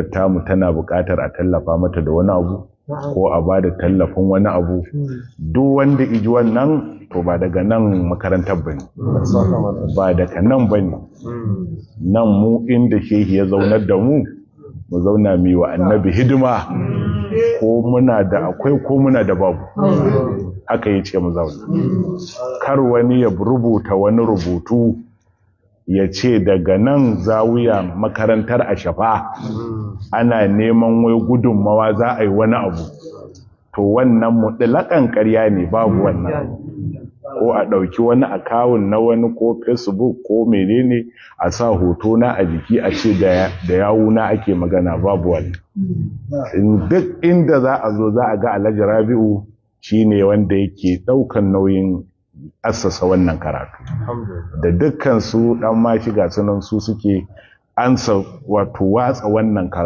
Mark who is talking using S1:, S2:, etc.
S1: Tamu tana buƙatar a tallafa mata da wani abu ko a ba da tallafin wani abu. Duk wanda iji wannan, to ba daga nan makarantar ba ne, ba daga nan ba ne. Nan mu inda shehi ya zaunar da mu, mu zauna mu yi wa Annabi hidima, ko muna da akwai ko muna da babu, haka ya ce mu zauna. Kar wani ya rubuta wani rubutu ya ce daga nan zawiya makarantar Ashafa ana neman wai gudunmawa za a yi wani abu. To wannan mutlaƙan ƙarya ne, babu wannan. Ko a ɗauki wani account na wani ko Facebook ko menene, a sa hoto na a jiki, a ce da yawuna ake magana, babu wani. Duk inda za a zo, za a ga Alhaji Rabi'u shine wanda yake ɗaukan nauyin assasa wannan karatu da dukkan su dan ma shiga sunan su suke ansa, wato watsa wannan karatu.